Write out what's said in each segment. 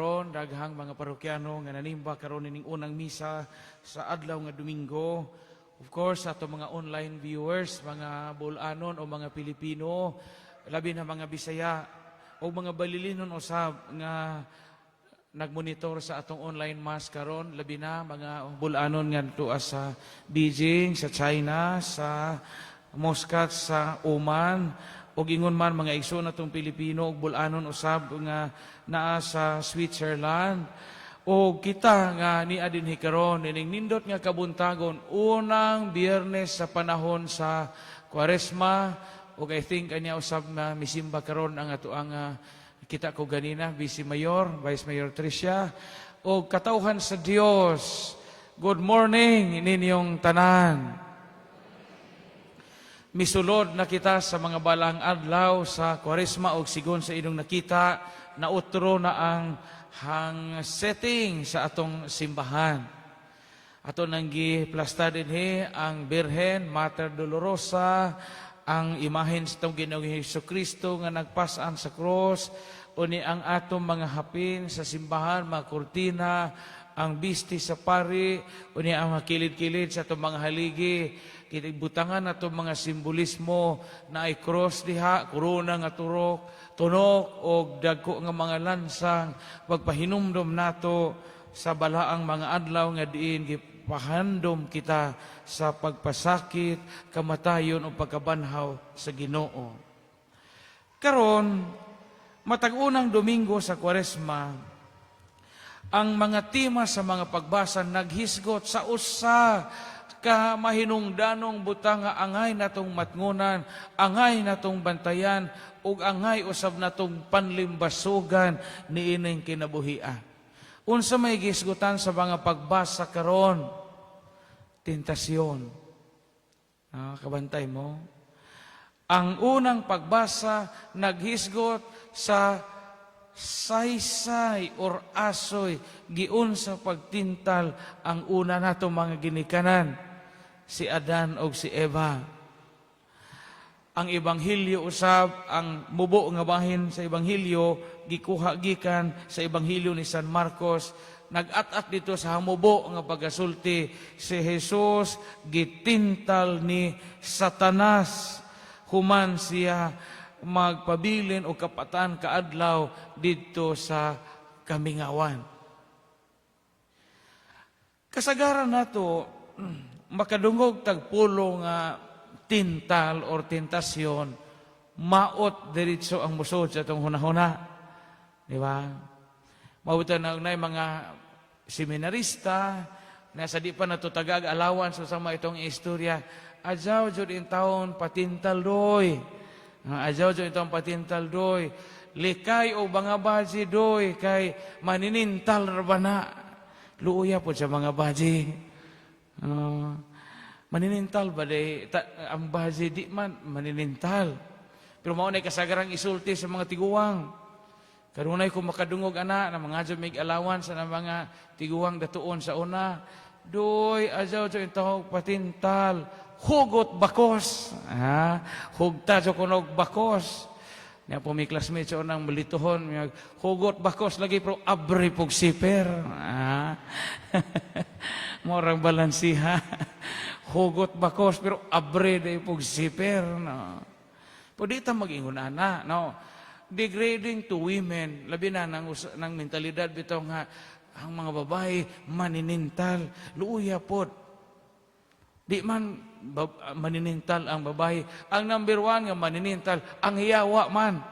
Karon daghang mga parokyano nga nanimba karon ining unang misa sa adlaw nga Domingo. Of course, sa atong mga online viewers, mga Bulanon o mga Pilipino, labi na mga Bisaya o mga Balilinon usab nga nagmonitor sa atong online mass karon, labi na mga Bulanon nga tuwa sa Beijing, sa China, sa Muscat, sa Oman, ug ingon man mga igsoon natong Pilipino ug Bulanon usab nga naa sa Switzerland. O kita nga nia dinhi karon ining nindot nga kabuntagon, unang Biyernes sa panahon sa Kwaresma. Ug I think anya usab na misimba karon ang ato ang kita ko ganina, Vice Mayor, Vice Mayor Tricia, o katawhan sa Dios. Good morning ninyong tanan. Misulod na kita sa mga balaang adlaw sa Kwaresma og sigon sa inyong nakita, nautro na ang hang setting sa atong simbahan. Ato nang giplasta dinhi ang Birhen Mater Dolorosa, ang imahen sa atong Ginoong Hesus Kristo nga nagpasan sa cross, uni ang atong mga hapin sa simbahan, mga kurtina, ang biste sa pari, uni ang mga kilid-kilid sa atong mga haligi. Butangan atong mga simbolismo na ay cross diha, korona nga turok, tunok og dagko nga mga lansang, pagpahinumdom nato sa balaang mga adlaw nga diin gipahandom kita sa pagpasakit, kamatayon o pagkabanhaw sa Ginoo. Karon, matag unang Domingo sa Kwaresma, ang mga tema sa mga pagbasa naghisgot sa usa ka mahinungdanong butang nga angay natong matngunan, angay natong bantayan, ug angay usab natong panlimbasugan niining kinabuhia. Unsa may gisgutan sa mga pagbasa karon? Tentasyon. Ah, kabantay mo. Ang unang pagbasa naghisgot sa saysay or asoy giunsa pagtintal ang una nato mga ginikanan, si Adan og si Eva. Ang ebanghelyo usab, ang mubo nga bahin sa ebanghelyo gikuha gikan sa Ebanghelyo ni San Marcos, nag-at-at dito sa hamubo nga pagasulti, si Jesus gitintal ni Satanas human siya magpabilin og kapatan kaadlaw didto sa kamingawan. Kasagaran nato makadungog tagpulo nga tintal or tentasyon, maot diretso ang musod sa atong hunahuna. Di ba? Mao na nay mga seminarista na sa di pa nato tagag allowance sama itong istorya. Adyaw jud in taon patintal doy. Ah, adyaw jud itong patintal doy. Likay o mga baji doy kay maninintal ra ba na. Luoya po sa mga baji. Ah, maninintal ba day ta, ang baji di man maninintal. Pero mao nay kasagarang isulti sa mga tiguang. Kanunay ko makadungog ana na mga mig allowance sa mga tiguang datuon sa una. Doy, adyaw jud intawon patintal. Hugot bakos. Ha? Hugta jud kunog bakos. Niya po may classmate sa unang malituhon. Hugot bakos lagi pero abre pog zipper. Ha? Morang balansiha. Hugot bakos pero abre day pog zipper. No? Pwede ta mag-ingon ana, no? Degrading to women, labi na ng mentalidad bitaw nga ang mga babae maninintal, luuya pod. Di man maninintal ang babae. Ang number one nga maninintal, ang hiyawa man.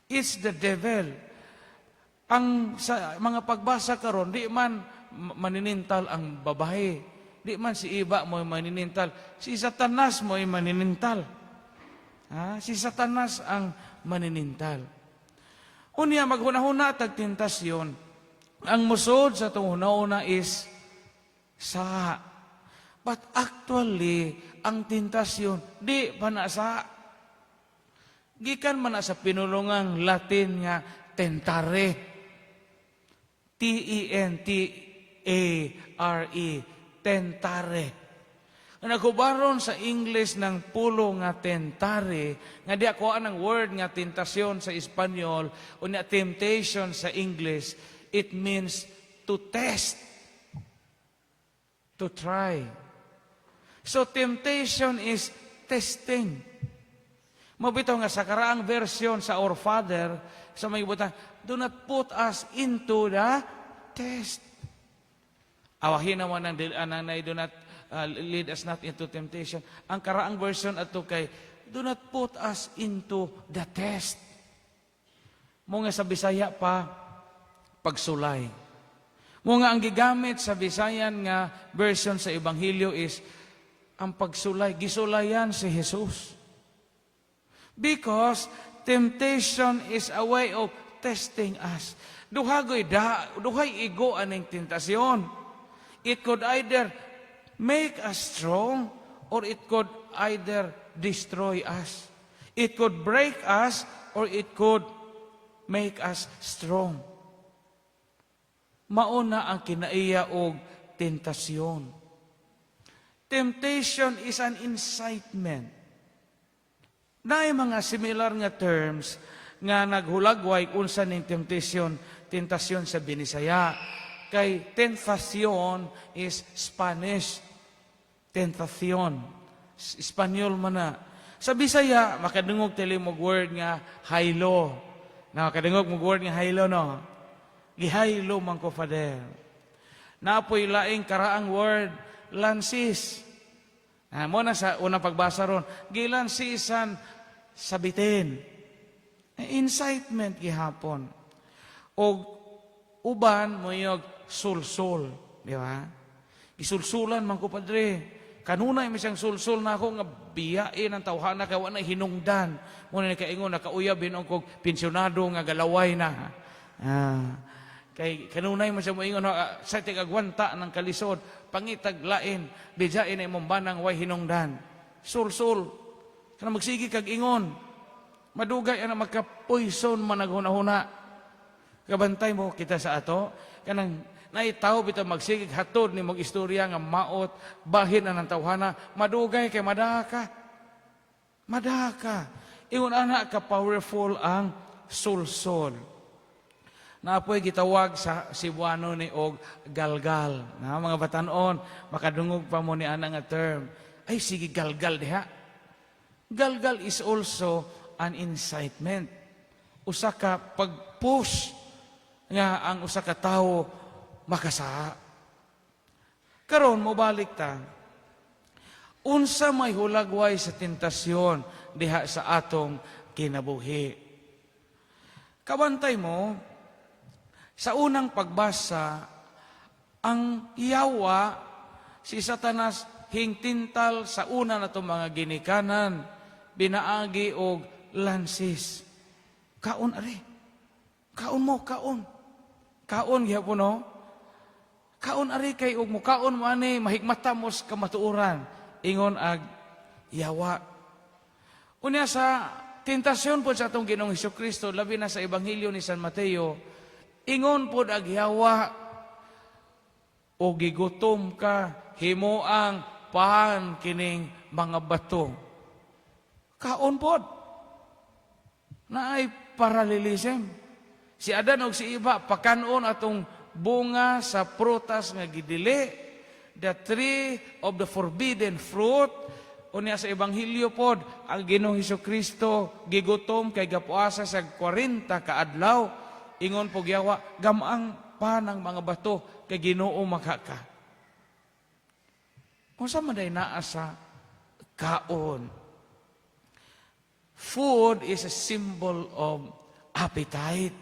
It's the devil. Ang sa mga pagbasa karon, di man maninintal ang babae. Di man si iba mo maninintal. Si Satanas mo maninintal. Ha? Si Satanas ang maninintal. Unya maghunahuna tag tentasyon. Ang musod sa atong hunahuna is sa. But actually, ang tentasyon di pa na sa. Gikan man na sa pinulungang Latin nga tentare. tentare, tentare. Nga naghubaron sa English ng pulong nga tentare, nga di ako ang word nga tentasyon sa Espanyol, o na temptation sa English, it means to test, to try. So temptation is testing. Mao bitaw nga sa karaang version sa Our Father, sa may butang, "Do not put us into the test." Awahin naman ang, anang na "Do not lead us not into temptation." Ang karaang version ato kay, "Do not put us into the test." Mao nga sa Bisaya pa, pagsulay. Mao nga ang gigamit sa Bisayan nga version sa Ebanghelyo is ang pagsulay. Gisulayan si Jesus. Because temptation is a way of testing us. Duha goy da, duhay igo aning tentasyon. It could either make us strong or it could either destroy us. It could break us or it could make us strong. Mauna ang kinaiya og tentasyon. Temptation is an incitement. Naay mga similar nga terms nga naghulagway unsa ning temptation, tentasyon sa Binisaya. Kay tentacion is Spanish. Tentacion. Espanyol man na. Sa Bisaya, makadungog tili mo word nga haylo. Nakadungog mo word nga haylo, no? Gihaylo man ko, Father. Naa poy laing karaang word, lansis. Ah, mao na sa unang pagbasa ron, gilansisan sa bitin. Eh, incitement gihapon. O uban moyog sulsul, di ba? Gisulsulan man ko, Padre. Kanunay man siyang sulsul na ako nga biyain ang tawhana kay wa na hinungdan. Mao na nakaingon nakauyab hinuon kog pensyonado nga galaway na. Ah, kay kanunay man siya moingon, ah, sa tigagwanta ng kalisod, pangitag lain, bijain na imong banang way hinungdan. Sulsul. Kana magsige kag ingon. Madugay ana magka-poison man naghuna-huna. Kabantay mo kita sa ato, kanang naitaw bitaw magsigig hatod ni mong istorya nga maot bahin na ng tawhana, madugay kay madaka. Madaka. Ingon ana ka powerful ang sulsol. Naa poy gitawag sa Cebuano ni og galgal. Na mga batanon, makadungog pa mo ni ana nga term. Ay, sige galgal diha. Galgal is also an incitement. Usa ka pag-push nga ang usa ka tawo makasala. Karon mobalik ta. Unsa may hulagway sa tentasyon diha sa atong kinabuhi? Kabantay mo, sa unang pagbasa, ang yawa, si Satanas, hingtintal sa una na mga ginikanan, binaagi og lansis. Kaon ari. Kaon mo, kaon. Kaon gihapon, no? Kaon ari kay og mukaon mo ani mahigmata mo sa kamatuoran. Ingon ag yawa. Unya sa tentasyon po sa atong Ginoong Hesus Kristo, labi na sa Ebanghelyo ni San Mateo, ingon pod ag yawa, "O gigutom ka, himuang pan kining mga bato." Kaon pod. Naay parallelism. Si Adan og si Eva pakanon atong bunga sa prutas nga gidili, the tree of the forbidden fruit. Unya sa Ebanghelyo pod, ang Ginoong Hesus Kristo gigutom kay gapuasa sa 40 ka adlaw. Ingon po yawa, "Gam-ang pan ang mga bato kay Ginoo makaka." Unsa man day naa sa kaon? Food is a symbol of appetite.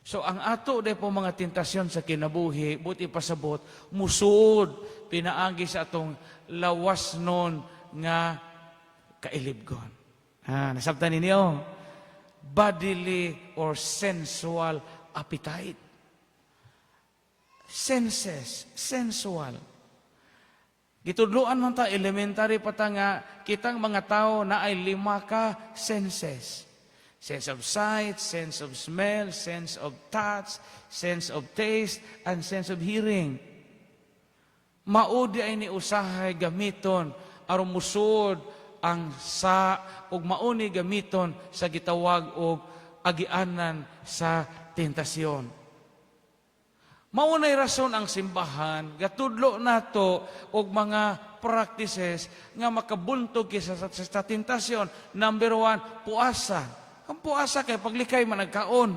So ang ato de po mga tentasyon sa kinabuhi, buti pasabot, musud pinaagi sa atong lawas nun nga kailibgon. Ha, nasabtan ninyo? Bodily or sensual appetite. Senses, sensual. Gitudloan man ta elementary pa ta nga kitang mga tao na ay lima ka senses. Sense of sight, sense of smell, sense of touch, sense of taste, and sense of hearing. Mao diay ni usahay gamiton aron musod ang sa ug mao ni gamiton sa gitawag og agianan sa tentasyon. Mao nay rason ang simbahan gatudlo nato og mga practices nga makabuntog kita sa tentasyon. Number one, puasa. Ang puasa kay paglikay man nagkaon.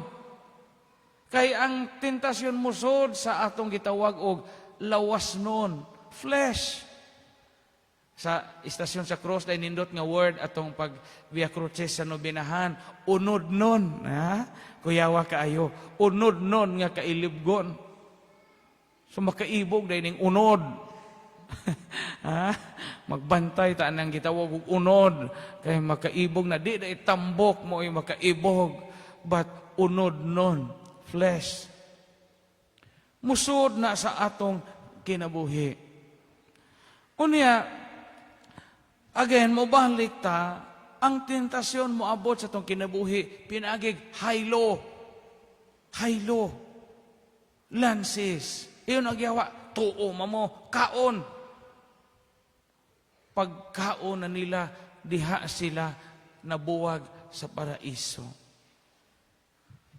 Kay ang tentasyon musod sa atong gitawag og lawas nun, flesh. Sa istasyon sa cross ay nindot nga word atong pag Via Crucis sa nobenahan, unod nun, ha? Kuyawa kaayo, unod nun nga kailibgon. So makaibog dahil ning unod. Ha? Magbantay ta nang gitawag og unod kay makaibog na di dai tambok mo ay makaibog, but unod nun, flesh. Musod na sa atong kinabuhi. Unya, again, mobalik ta, ang tentasyon mo abot sa atong kinabuhi, pinaagig haylo. Haylo. Lances. Iyon ang giyawa, tuo mamo, kaon. Pagkaon na nila, diha sila nabuwag sa paraiso.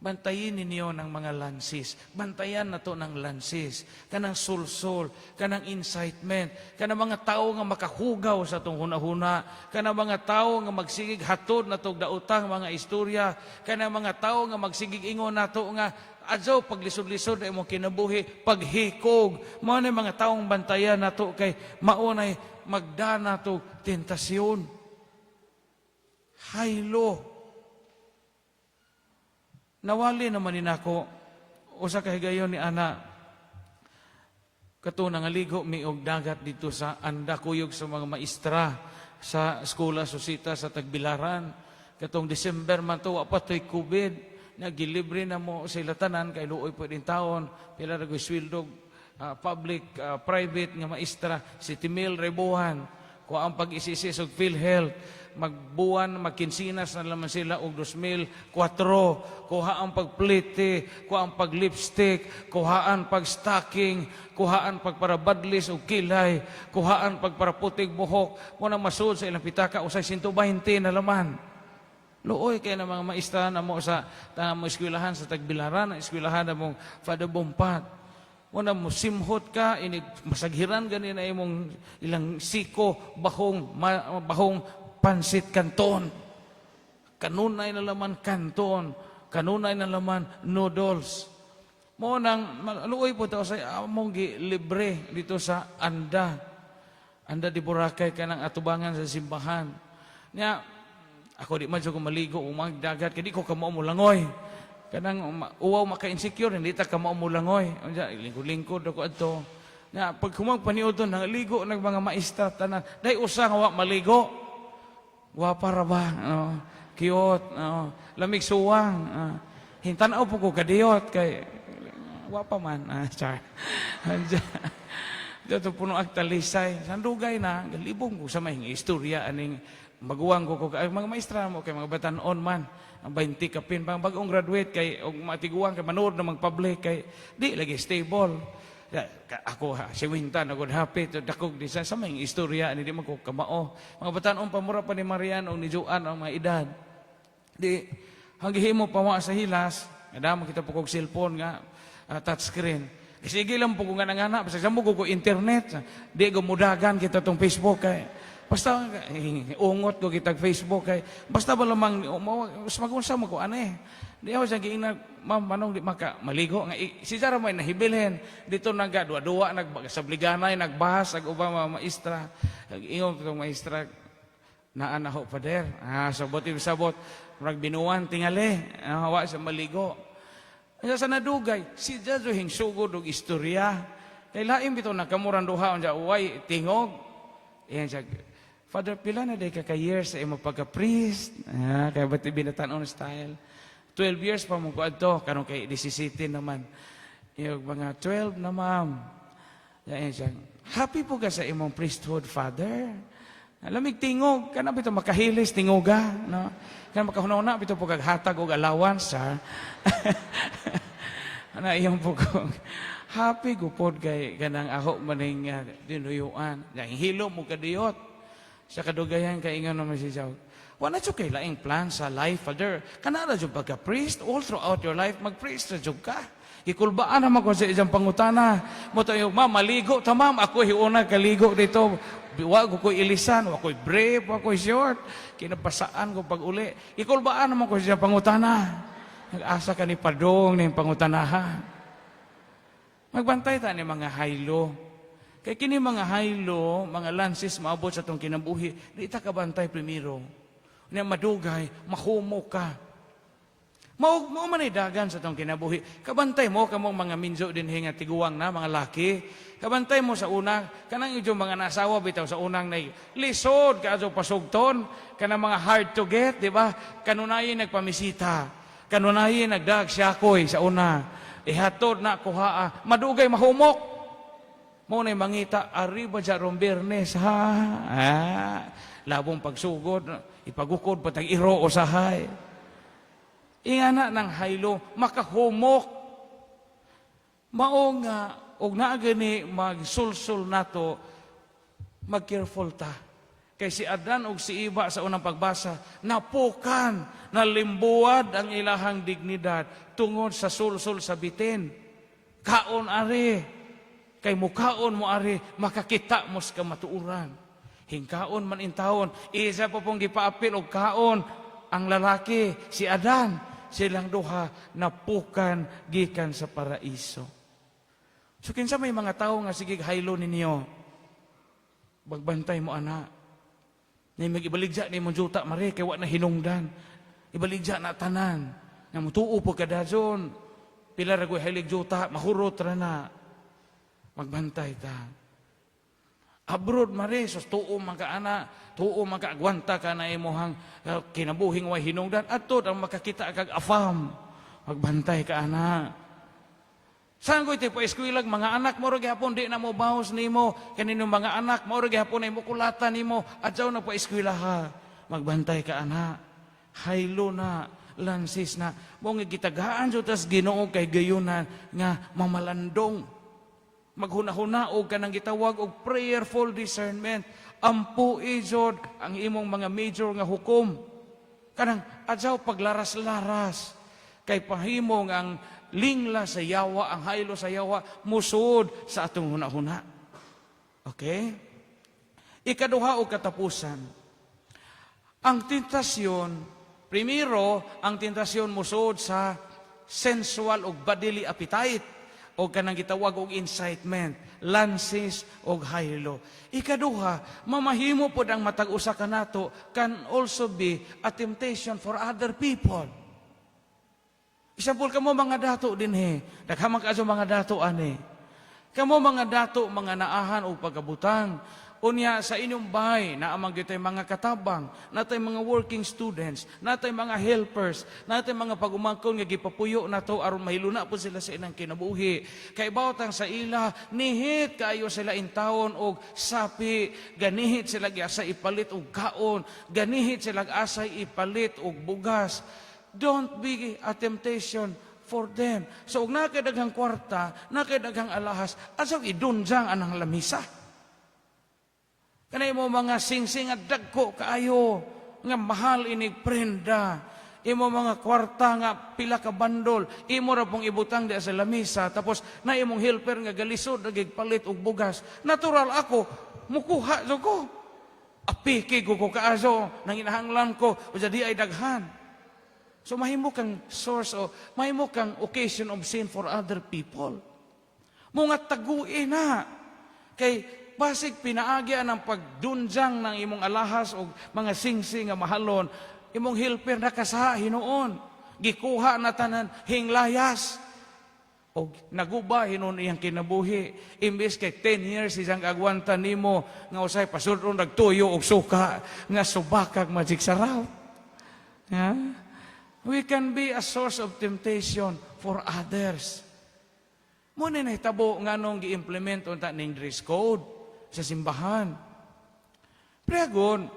Bantayin ninyo ng mga lansis. Bantayan na to ng lansis. Kanang sulsol, kanang incitement, kanang mga tao nga makahugaw sa atong hunahuna, kanang mga tao nga magsigig hatod na tog daotang mga istorya, kanang mga tao nga magsigig ingon nato nga adyaw paglisod-lisod na imong kinabuhi, paghikog. Mao na mga taong bantayan nato kay mao nay magdana to tentasyon. Haylo. Nawali naman ni nako usa ka higayon ni ana kato nangaligo mi og dagat dito sa Anda, kuyog sa mga maestra sa Eskwela Susita sa Tagbilaran. Katong December man to, wa pa to'y COVID, nagilibre na mo sila tanan kay luoy po din taon pila ra ko'y sweldo, public, private nga maestra, 7 mil rebuhan ko ang pag-isisi og PhilHealth, magbuwan magkinsinas na naman sila og 2004, kuha ang pagplite, kuha ang pag-lipstick, kuhaan pag-stocking, kuhaan pagparabadlis og kilay, kuhaan pagparaputig buhok mo na masud sa ilang pitaka usay 120 na laman. Luoy kay na mga maestra na mo sa ta mo eskwelahan sa Tagbilaran, ang eskwelahan na mong Father Bompat. Muna mo simhot ka, inig masaghiran gani na imong ilang siko, bahong, bahong pansit canton. Kanunay na laman canton, kanunay na laman noodles. Mo nang luoy po ta sa among gi libre dito sa Anda. Anda di Boracay, kanang atubangan sa simbahan. Nya ako di man jud ko maligo umag dagat kay di ko kamao mo langoy. Kanang uwaw maka-insecure, hindi ta kamao mo langoy. Unsa lingkod-lingkod ako adto. Nya pag humang paniud nang nangaligo nag mga maestra tanan. Day usa nga wa maligo. Gwapa ra ba? No? Cute. No? Lamig suwang. Hintanaw po ko kadiyot kay wapa man. Char. Dito puno ang talisay. Sandugay na, galibong ko sa may istorya aning maguwang ko ko ay, mga maestra mo kay mga batan-on man ang 20 kapin pang bagong graduate kay og matiguang kay manood na public kay di lagi stable. Ya, ako ha, si Wintan ako hapit dakog di sa may istorya ani di man ko kamao. Mga batan-on pa, mura pa ni Marian o ni Joan ang mga edad. Di hanggihimo pa wa sa hilas, kadamo kita po kog cellphone nga touchscreen. Sige lang po kung nga nangana, basta sa mo ko internet, di ko mudagan kita tong Facebook kay basta ungot ko kitag Facebook kay basta ba lamang magunsa mo ko ano eh. Di ako siya giingnan, "Ma'am, manong di maka maligo?" Nga si Sarah may nahibilhin. Dito naga duwa-duwa nag sa bliganay nagbahas ag ubang mga maestra. Ingon tong maestra, "Naa na ho, Pader." Sabot sabot murag binuwan tingali. Wa sa maligo. Asa sa nadugay, si Jajo hing sugod og istorya. Kay lain bitaw nakamuran duha unja uway tingog. Iyan siya, "Father, pila na day ka ka years sa imo pagka-priest?" Kaya ba't binatan-on style? 12 years pa mo ko adto, karon kay 17 naman. Yung mga 12 na, ma'am. Yan siya, "Happy po ka sa imong priesthood, Father?" Lamig tingog, kana bitaw makahilis tingoga, no? Kana makahuna-huna bitaw po kag hatag og allowance, ha? Ana iyang pugong. Happy gupod kay kanang ako maning dinuyuan. Yang hilo mo kadiyot. Sa kadugayan kay ingon naman si Jow. Wala jud kay laing plan sa life, Father. Kana ra jud pagka priest all throughout your life, mag-priest ra jud ka. Gikulbaan naman ko sa isang pangutana. Mo tayo, "Ma'am, maligo ta, ma'am." Ako hiuna kaligo dito. Wa ko ko'y ilisan, wa ko'y brief, wa ko'y short. Kinabasaan ko pag uli. Gikulbaan naman ko sa isang pangutana. Nag-asa ka ni Padong ni pangutanaha. Magbantay ta ni mga haylo. Kay kini mga haylo, mga lansis maabot sa atong kinabuhi, di ta kabantay primero. Nya madugay, mahumo ka. Mao mao man ay dagan sa atong kinabuhi. Kabantay mo kamong mga minjo dinhi nga tiguang na mga laki. Kabantay mo sa una, kanang inyong mga nasawa bitaw sa unang nay lisod kaadto pasugton, kanang mga hard to get, di ba? Kanunayi nagpamisita. Kanunayi nagdag siyakoy sa una. Ihatod na kuhaa, madugay mahumok. Mo na mangita, "Arriba dya rong Biyernes, ha?" Ah, labong pagsugod, ipagukod patag iro usahay. Ingana ng haylo, makahumok. Mao nga, og naa gani magsulsul nato, mag-careful ta. Kay si Adan og si Iba sa unang pagbasa, napukan, nalimbuwad ang ilahang dignidad tungod sa sulsul sa bitin. "Kaon ari, kay mukaon mo ari, makakita mo sa kamatuoran." Hingkaon man intawon, isa pa pong gipaapil og kaon ang lalaki, si Adan, silang duha napukan gikan sa paraiso. So kinsa may mga tao nga sige haylo ninyo, magbantay mo ana. Ni mag-ibaligya ni mong juta mare kay wa na hinungdan. Ibaligya na tanan. Nga mutuo po kadayon. Pila ra ko'y hilig juta, mahurot ra na. Magbantay ta. Abroad mare, sus, tuo man ka ana, tuo man ka, agwanta ka na imuhang kinabuhing way hinungdan. Adto ang makakita kag afam. Magbantay ka ana. Saan ko iti pa eskwelag mga anak mo ra gihapon di na mo baos nimo kanino mga anak mo ra gihapon na mo kulatan nimo adyaw na pa eskwela ha. Magbantay ka ana. Haylo na, lansis na mo nga gitagaan jud tas Ginoo kay gayunan nga mamalandong. Maghuna-huna og kanang gitawag og prayerful discernment. Ampui jud ang imong mga major nga hukom. Kanang adyaw paglaras-laras kay pahimong ang lingla sa yawa, ang haylo sa yawa, musod sa atong huna-huna. Okay? Ikaduha o katapusan, ang tentasyon, primero, ang tentasyon musod sa sensual o bodily appetite o kanang gitawag og incitement, lansis og haylo. Ikaduha, mamahimo pod ang matag usa kanato can also be a temptation for other people. Example, kamo mga dato dinhi. Daghan man mga dato ani. Kamo mga dato, mga naahan o pagkabutang. Unya sa inyong bahay, naa man gyud mga katabang, natay mga working students, natay mga helpers, natay mga pag-umangkon nga gipapuyo nato aron mahiluna po sila sa ilang kinabuhi. Kay bawtang sa ila, nihit kaayo sila intawon og sapi, ganihit sila asa ipalit og kaon, ganihit sila asay ipalit og bugas. Don't be a temptation for them. So, ug naa kay daghang kwarta, naa kay daghang alahas, asaw idunjang anang lamisa. Kanay mo mga singsing at dagko kaayo, nga mahal inig prenda. Imo mga kwarta nga pila ka bandol, imo ra pong ibutang di sa lamisa, tapos na imong helper nga galisod nagigpalit og bugas. Natural ako, mukuha jud ko. Apiki ko ko kaaso, nanginahanglan ko, o di ay daghan. So mahimo kang source o mahimo kang occasion of sin for other people. Mga tagui na. Kay basig pinaagya ng pagdunjang ng imong alahas o mga singsing nga mahalon, imong helper nakasa hinuon. Gikuha na tanan hinglayas. O naguba hinuon iyang kinabuhi. Imbes kay 10 years isang agwanta nimo nga usay pasudron nagtuyo og suka nga subakag magic sarap. Yeah? We can be a source of temptation for others. Muna na hitabo nga nung gi-implement unta ning dress code sa simbahan. Pregon,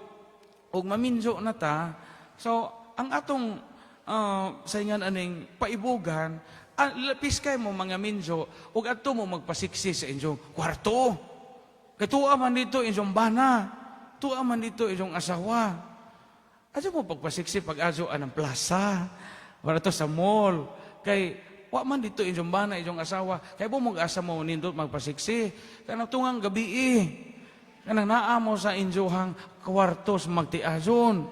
og maminjo na ta, so ang atong saingan aning paibugan, Ah, piskay mo mga minjo ug adto mo magpasiksi sa inyong kwarto. Kay tuwa man dito inyong bana. Tuwa man dito inyong asawa. Adto mo pagpasiksi pag azo anang plaza. Wala to sa mall. Kay wa man dito inyong bana, inyong asawa. Kay mo mag-asa mo nindot magpasiksi. Kanang tungang gabi eh. Kanang naa mo sa inyohang kwarto sa magtiazon.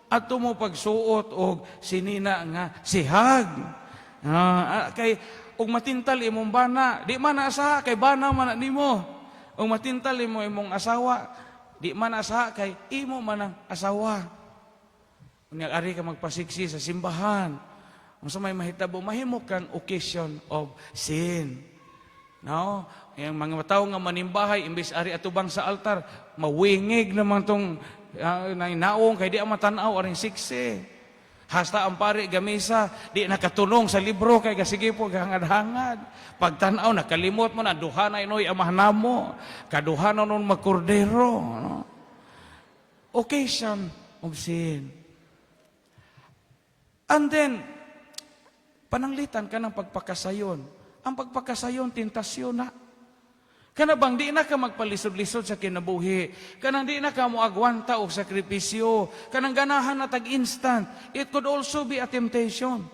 Adto mo pagsuot og sinina nga sihag. Ah, kay og matintal imong bana, di man asa kay bana man na nimo. Og matintal imo imong asawa, di man asa kay imo man ang asawa. Unya ari ka magpasiksi sa simbahan. Unsa may mahitabo, mahimo kang occasion of sin. No? Yung mga tao nga manimbahay, imbis ari atubang sa altar, mawingig naman tong naong kay di ang matanaw aring siksi. Hasta ang pari gamisa, di nakatunong sa libro kay kasige po gahangad-hangad. Pagtanaw, nakalimot mo na, duha na inoy amahan mo. Kaduha na nun magkordero. No? Occasion of sin. And then, pananglitan ka ng pagpakasayon. Ang pagpakasayon, tentasyon na. Kana bang di na ka magpalisod-lisod sa kinabuhi. Kanang di na ka mo agwanta og sakripisyo. Kanang ganahan na tag instant. It could also be a temptation.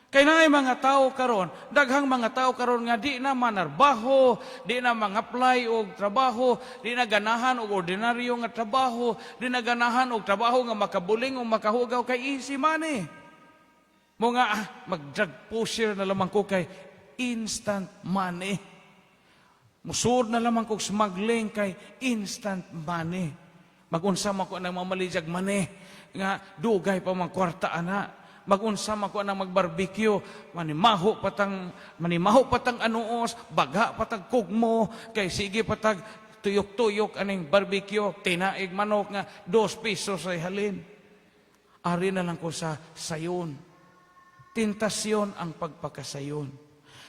Kay naay mga tao karon, daghang mga tao karon nga di na manarbaho, di na mang-apply og trabaho, di na ganahan og ordinaryo nga trabaho, di na ganahan og trabaho nga makabuling o makahugaw kay easy money. Mo nga mag-drug pusher na lamang ko kay instant money. Musud na lamang kog smuggling kay instant money. Magunsa man ko nang mamalidyag money nga dugay pa man kwarta ana. Magunsa man ko nang magbarbecue, manimaho patang anuos, bagha patag kugmo, kay sige patag tuyok-tuyok aning barbecue, tinaig manok nga 2 pesos ay halin. Ari na lang ko sa sayon. Tentasyon ang pagpakasayon.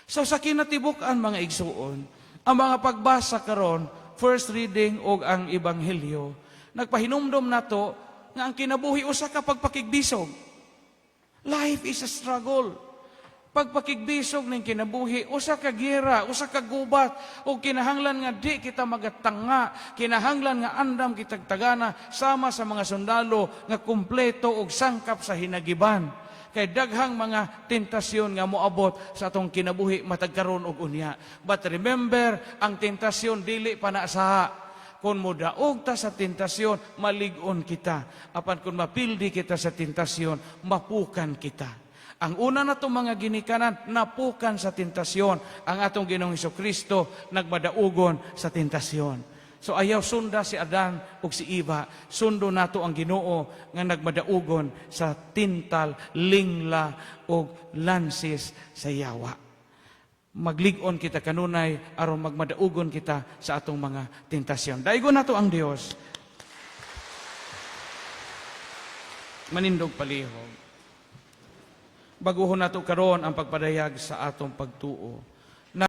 So sa kinatibuk-an, mga igsuon, ang mga pagbasa karon, first reading og ang ebanghelyo, nagpahinumdom nato nga ang kinabuhi usa ka pagpakigbisog. Life is a struggle. Pagpakigbisog ning kinabuhi, usa ka giyera, usa ka gubat, ug kinahanglan nga di kita magatanga, kinahanglan nga andam kitag tagana sama sa mga sundalo nga kumpleto og sangkap sa hinagiban. Kay daghang mga tentasyon nga moabot sa atong kinabuhi matag karon og unya. But remember, ang tentasyon dili pa na sa. Kung modaog ta sa tentasyon, malig-on kita. Apan kung mapildi kita sa tentasyon, mapukan kita. Ang una na itong mga ginikanan, napukan sa tentasyon. Ang atong Ginoong Kristo nagmadaugon sa tentasyon. So ayaw sunda si Adan ug si Eva. Sundo nato ang Ginoo nga nagmadaugon sa tintal, lingla ug lansis sa yawa. Maglig-on kita kanunay aron magmadaugon kita sa atong mga tentasyon. Daygon nato ang Dios. Manindog palihog. Baguhon nato karon ang pagpadayag sa atong pagtuo.